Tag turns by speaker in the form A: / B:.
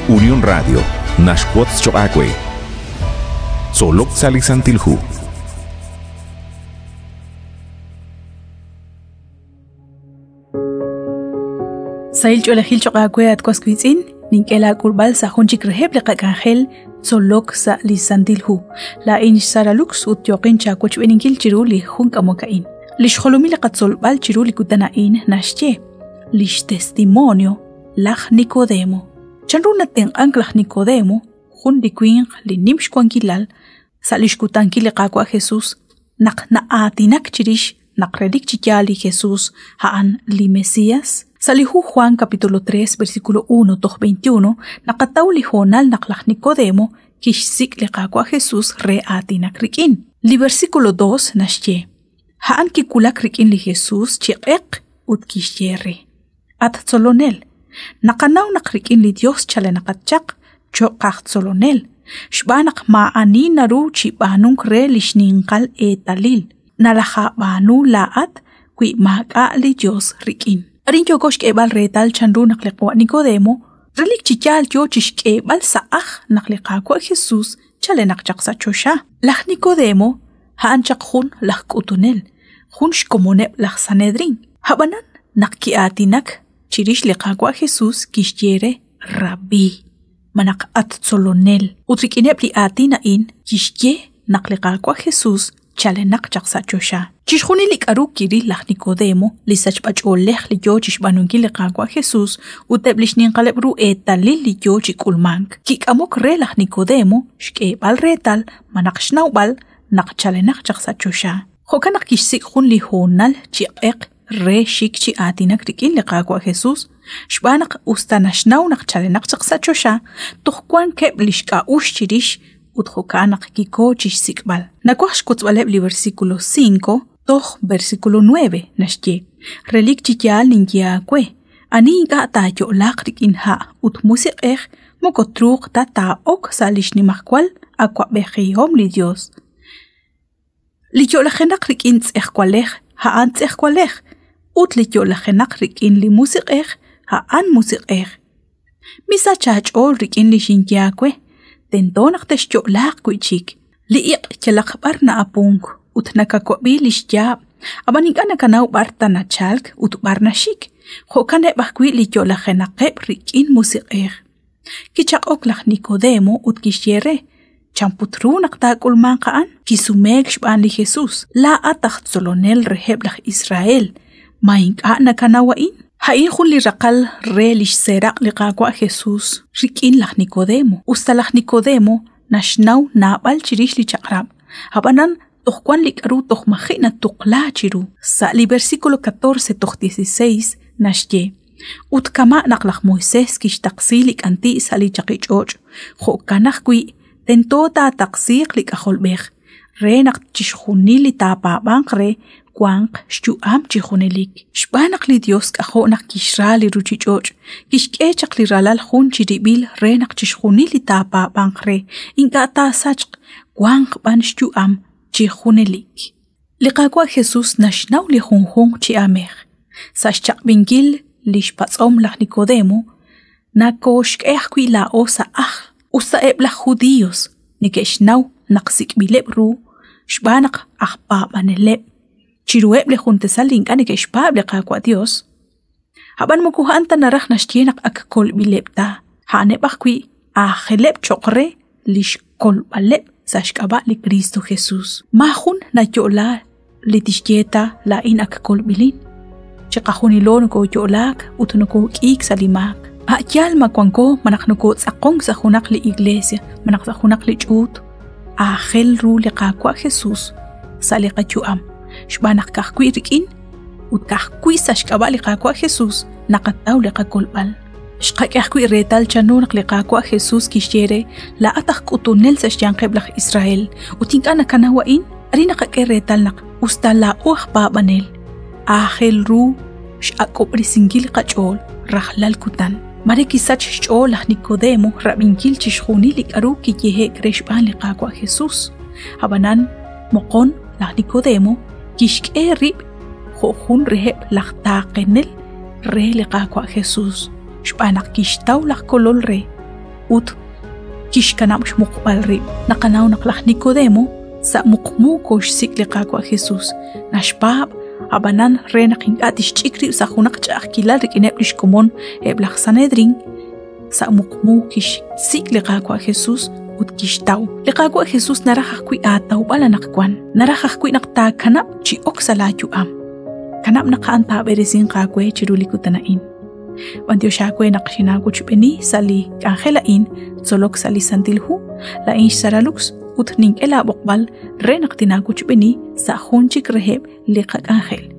A: Unión Radio naxwotz choq' aawe. Tzolok sa' li Santil Hu.
B: Sahil ch'oolejil choq' aawe at was wiitz'in, nink'e laak'ulb'al sa' jun chik reheb' li qak'anjel tzolok sa' li Santil Hu. Laa'in xSara Lux ut yooqin chaawochb'eeninkil chiru li jun k'amok a'in. Li xjolomil li qatzolb'al chiru li kutan a'in naxye li xtestimonio laj Nicodemo. Chanru natenq'ank laj Nicodemo, jun li winq li nim xwankilal sa' li xkutankil li Qaawa' Jesus naq na'aatinak chirix naq relik chi yaal li Jesus a'an li Mesías? Sa' li hu Juan capítulo 3 versículo 1 toj 21 naqataw li hoonal naq laj Nicodemo kixsik' li Qaawa' Jesus re aatinak rik'in. Li versículo 2 naxye: A'an kiwulak rik'in li Jesus chi q'eq ut kixye re: At tzolonel, naqanaw naq rik'in li Dios chalenaqat chaq cho'q aj tzolonel, xb'aan naq maa'ani naru chi b'aanunk re li xninqal eetalil nalajaab'aanu laa'at wi maak'a' li Dios rik'in. Arin yooko xk'eeb'al reetal chanru naq li qawa' Nicodemo relik chi yaal yo chi xk'eeb'al sa' aj naq li Qaawa' Jesus chalenaq chaq sa' choxa. Laj Nicodemo a'an chaq jun laj k'utunel, jun xkomoneb' laj Sanedrín. Ab'anan, naq ki'aatinak chirix li Qaawa' Jesus kixye re Rabí, malaj at tzolonel. Ut rik'ineb' li aatin a'in kixye naq li Qaawa' Jesus chalenaq chaq sa' choxa. Chixjunil li k'aru kiril laj Nicodemo, li sachb'ach'oolej li yo chi xb'aanunkil li Qaawa' Jesus ut eb' li xninqaleb' ru eetalil li yo chi k'ulmank, kik'amok re laj Nicodemo xk'eeb'al reetal malaj xnawb'al naq chalenaq chaq sa' choxa. Jo'kan naq kixsik' jun li hoonal chi q'eq re xik chi aatinak rik'in li Qaawa' Jesus, xb'aan naq us ta naxnaw naq chalenaq chaq sa' choxa, toj wankeb' li xk'a'uxl chirix ut jo'kan naq kiko chi xsik'b'al. Nawaj xwotzb'aleb' li versículo 5 toj versículo 9 naxye: Relik chi yaal ninye aawe, ani ink'a' taayo'laaq rik'in ha' ut musiq'ej moko truuq ta taa'ok sa' li xnimajwal awa'b'ejihom li Dios. Li yo'lajenaq rik'in tz'ejwalej a'an tz'ejwalej, ut li yo'lajenaq rik'in li musiq'ej a'an musiq'ej. Misach aach'ool rik'in li xinye aawe, tento naq texyo'laaq wi'chik. Li iq' yalaq b'ar na'apunk ut nakawab'i li xyaab', ab'an ink'a' nakanaw b'ar ta nachalk ut b'ar naxik. Jo'kaneb' ajwi' li yo'lajenaqeb' rik'in musiq'ej. Kichaq'ok laj Nicodemo ut kixye re, Chan put ru naq taak'ulmanq a'an? Kisumeek xb'aan li Jesus, Laa'at aj tzolonel reheb' laj Israel, ma ink'a' nakanaw a'in? A'in jun li raqal re li xseeraq' li Qaawa' Jesus rik'in laj Nicodemo. Usta laj Nicodemo naxnaw naab'al chirix li chaq'rab', ab'anan toj wan li k'aru toj maji' natuqla chiru. Sa' li versículo 14 toj 16 naxye: Ut kama' naq laj Moisés kixtaqsi li k'anti' sa' li chaqich'och', jo'kan ajwi' tento taataqsiiq li K'ajolb'ej, re naq chixjunil li taapaab'anq re wanq xyu'am chi junelik. Xb'aan naq li Yos k'ajo' naq kixra li ruuchich'och', kixk'e chaq li Ralal jun chirib'il re naq chixjunil li taapaab'anq re ink'a' taasachq, wanq b'an xyu'am chi junelik. Li Qaawa' Jesus naxnaw li junjunq chi aamej. Sa' xchaq'b'inkil li xpatz'om laj Nicodemo, nakooxk'e ajwi' laa'o sa' ajl, usta eb' laj judíos neke'xnaw naq sik'b'ileb' ru xb'aan naq aj paab'aneleb' chiruheb' li juntesal li ink'a' neke'xpaab' li Qaawa' Dios. Ab'an moko a'an ta naraj naxye naq ak kolb'ileb' ta, a'aneb' ajwi' aajeleb' cho'q re li xkolb'aleb' sa' xk'ab'a' li Kristo Jesus. Maajun nayo'la li tixye ta laa'in ak kolb'ilin. Chiqajunilo nokooyo'laak ut nokook'iik sa' li maak. A' yaal ma wanko malaj nokootz'aqonk sa' junaq li iglesia malaj sa' junaq li ch'uut, aajel ru li Qaawa' Jesus sa' li qayu'am, xb'aan naq ka'ajwi' rik'in ut ka'ajwi' sa' xk'ab'a' li Qaawa' Jesus naqataw li qakolb'al. Xqak'e ajwi' reetal chanru naq li Qaawa' Jesus kixye re, Laa'at aj k'utunel sa' xyanqeb' laj Israel ut ink'a' nakanaw a'in? Arin naqak'e reetal naq us ta laa'o aj paab'anel, aajel ru x'ak'ob'resinkil qach'ool rajlal kutan. Mare kisach xch'ool laj Nicodemo rab'inkil chixjunil li k'aru kiyehe'k re xb'aan li Qaawa' Jesus. Ab'anan, moqon laj Nicodemo kixk'e rib' jo' jun reheb' laj taaqenel re li Qaawa' Jesus, xb'aan naq kixtaw laj Kolol re. ut kixkanab' xmuqb'al rib'. Naqanaw naq laj Nicodemo sa' muqmu koxsik' li Qaawa' Jesus, naxpaab' ab'anan re naq ink'a' tixch'ik rib' sa' junaq ch'a'ajkilal rik'ineb' li xkomon eb' laj Sanedrín, sa' muqmu kixsik' li Qaawa' Jesus ut kixtaw. Li Qaawa' Jesus naraj ajwi' aatawb'al anaqwan, naraj ajwi' naq taakanab' chi ok sa' laayu'am. Kanab' naq a'an taab'eresinq aawe chiru li kutan a'in. B'antiox aawe naq xinaawochb'eeni sa' li k'anjel a'in, tzolok sa' li Santil Hu, laa'in xSara Lux ut nink'e laab'oqb'al re naq tinaawochb'eeni sa' jun chik reheb' li qak'anjel.